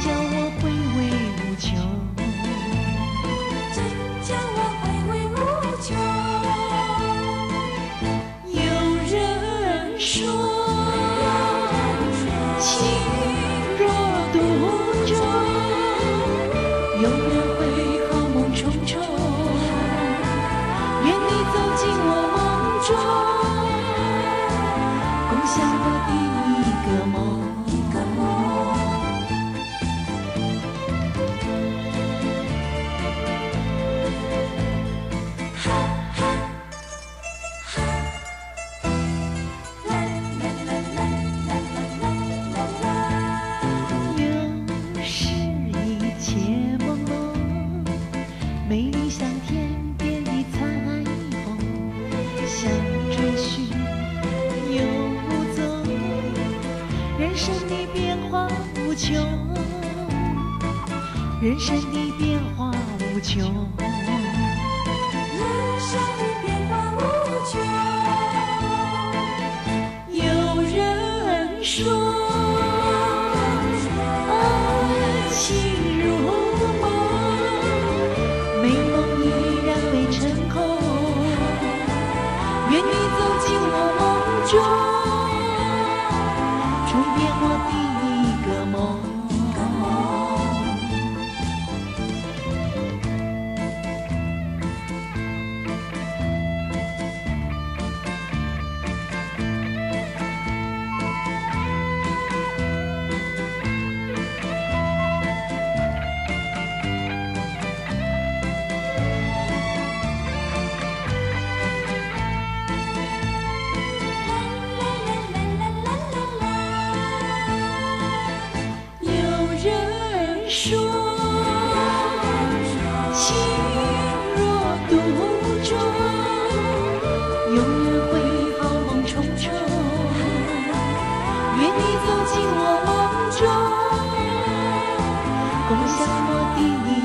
叫我回味無窮。真叫我回味無窮。有人說，情若獨鍾，永遠會好夢重重。願你走進我夢中，共享我第一個夢。個夢。哈哈哈，啦啦啦啦啦啦啦啦。有時一切朦朧，美麗像天邊的彩虹，想追尋又無蹤。人生的變化無窮，人生的變化無窮。人生的變化無窮。有人說，愛情如夢，美夢依然未成空。願你走進我夢中，重編我第一個夢。啦啦啦啦啦啦。有人說，情若獨鍾，永遠會好夢重重。願你走進我夢中，共享我第一